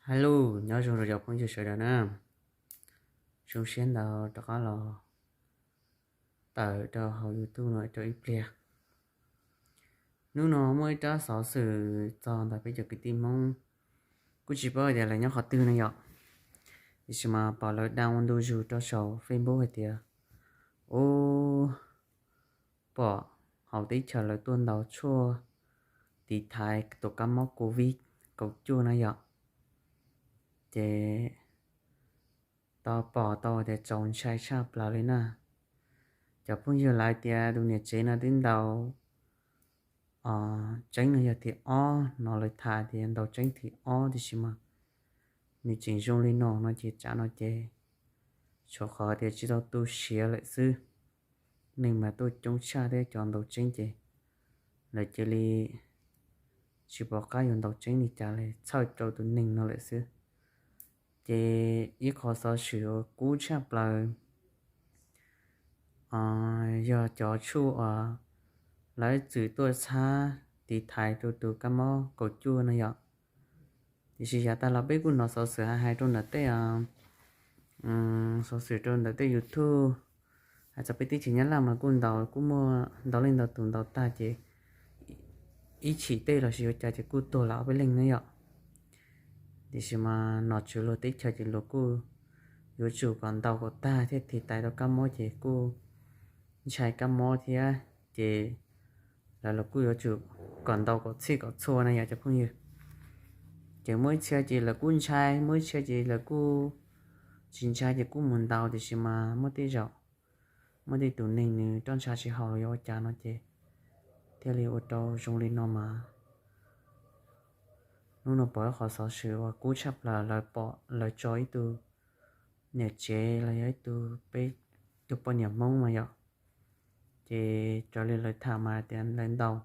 Hello, nyob zoo rau cov phooj ywg sawv daws na. Zoo siab ntau rov qab los tawm rau hauv YouTube no rau ib pliag. Hnub no muaj ib rab xov xwm txog ntawm peb cov kwv tij Hmoob, kuj tsis paub hais tias lawv nyob qhov twg no yom. Tiam sis mas pom lawv daj ua ntu zus rau saum Facebook hais tias, ub, pom hauv teb chaws lawv tuaj ntaus tshuaj tiv thaiv tus kab mob Covid kaum cuaj na yom. Ces tau pom tau tias txaus ntshai tshaj plaws li na. Cov phooj ywg lawv tias tus niam tsev no twb ntaus tseeb no yog thib ob no, lawv tham tias ntaus tseeb thib ob, tiam sis mas nws tseem zoo li no no ces tsam no ces tshuav qhov tias tsis tau tu siav lawm xwb. Neeg mas tuaj coob tshaj thiab, cov ntaus tseeb ces lawv cia li tsis pom qab yuav ntaus tseeb li cas li, txhawj rau tus neeg no lawm xwb. Ces ib qho xov xwm uas kub tshaj plaws yog cov tshuaj uas lawv txwm tuaj txhab tiv thaiv rau tus kab mob kaum cuaj no yom. Tiam sis yav tas los peb kuj hnov xov xwm hais hais rau ntawm tej xov xwm rau ntawm tej YouTube, hais txog peb teb chaws Nyab Laj mas kuj ntaus, kuj muaj ntau leej ntau tus ntaus tag ces ib chim tej los sis ua cas ces kuj tuag lawm ob peb leeg na yom. Tiam sis mas nom tswv luag teb chaws ces luag kuj yuav tsum kom ntaus kom tag thiaj tiv thaiv tau kab mob ces kuj ntshai kab mob thiab ces lawv los kuj yuav tsum kom ntaus kom txhij kom txhua na yom cov phooj ywg. Ces muaj ib txhia ces lawv kuj ntshai, muaj ib txhia ces lawv kuj tsis ntshai ces kuj mus ntaus, tiam sis mas muaj tej zaum muaj tej tus neeg nws roj ntsha tsis haum los yog ua cas no ces thiaj li ua rau zoo li no mas. Hnub no pom ib qho xov xwm uas kub tshaj plaws, lawv pom lawv tso ib tug niam tsev los yog ib tug peb tug poj niam Hmoob mas yom. Ces raws li lawv tham mas tias lawv ntaus,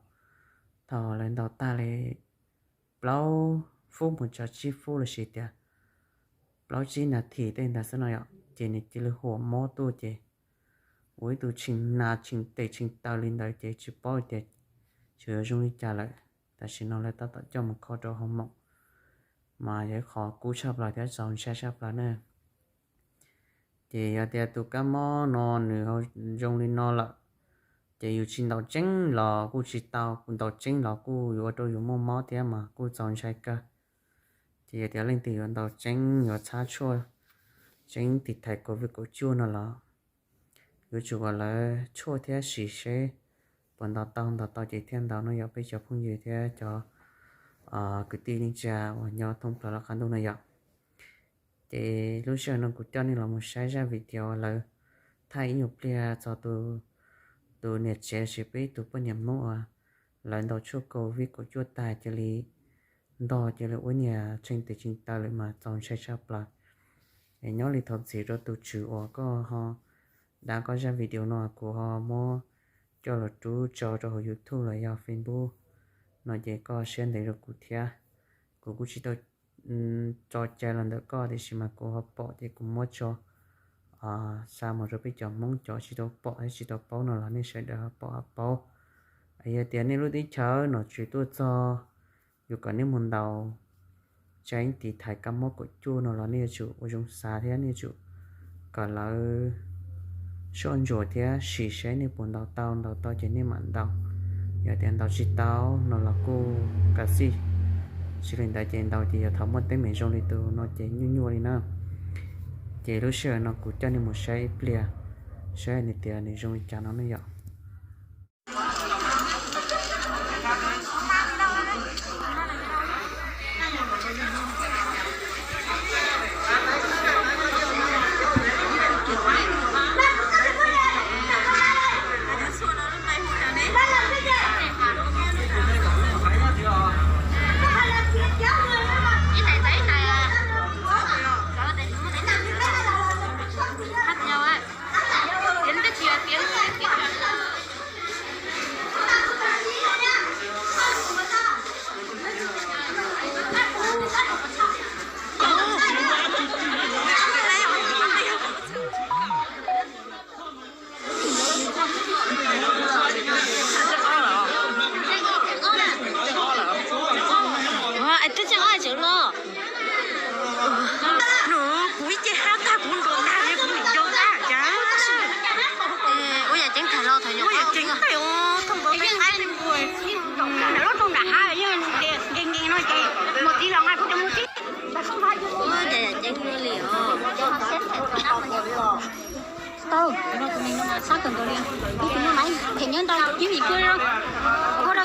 thaum lawv ntaus tag li plaub fub mus txog tsib fub los sis tias plaub tsib nas this tej ntawd xwb no yom, ces nws cia li huam mob tuaj ces ua ib tug tshee nas tshee tes tshee taw li ntawd ces tsis paub tias tseem yuav zoo li cas lawm. Tam sim no lawv tab tom coj mus kho rau hoo moom, mas yog ib qho kub tshaj plaws thiab txaus ntshai tshaj plaws na. Ces yog tias tus kab mob no nws zoo li no lawm, ces yus tsis ntaus tseeb los kuj tsis tau, kuj ntaus tseeb los kuj yuav ua rau yus muaj mob thiab mas kuj txaus ntshai kawg. Ces yog tias leej twg yuav ntaus tseeb yuav txhab tshuaj tseeb tiv thaiv Covid kaum cuaj no los yuav tsum kom lawv tshuaj thiab sim seb puas ntaus tau, ntaus tau ces thiaj ntaus no yom peb cov phooj ywg thiab cov kwv tij neej tsa uas nyob thoob plaws lub qab ntuj no yom. Ces lub sij hawm no kuv coj nej los mus saib zaj video lawv thaij ib nyuag pliag txog tus niam tsev los sis peb tus poj niam Hmoob uas lawv ntaus tshuaj Covid kaum cuaj tag cia li ntog cia li ua niag tshee tes tshee taw lawm mas txaus ntshai tshaj plaws. Es nyob li thov txim rau tus tswv uas koj ho dab koj zaj video no kuv ho muab coj los rub tso rau hauv YouTube los yog Facebook no ces koj siab ntev rau kuv thiab. Kuv kuj tsis tau tso cai los ntawm koj, tiam sis mas kuv ho pom ces kuv muab tso xa mus rau peb cov Hmoob cov tsis tau pom thiab tsis tau paub no los nej sawv daws ho pom ho paub. Yog tias nej lub teb chaws nom tswv tuaj txog yuav kom nej mus ntaus tseeb tiv thaiv kab mob kaum cuaj no los nej yuav tsum ua zoo xav thiab nej yuav tsum kom lawv soj ntsuam thiab sim seb nej puas ntaus tau, ntaus tau ces nej mam ntaus. Yog tias ntaus tsis tau no los kuj kav xij, tsis li ntawd ces ntaus ces yuav thov muaj teeb meem zoo li tus no ces nyuaj nyuaj li na. Ces lub sij hawm no kuv coj nej mus saib ib pliag, saib nws tias nws zoo li cas no ne yom. Sab kawg nkaus li. Ib tug no mas phem nyob ntau, ib yim kuj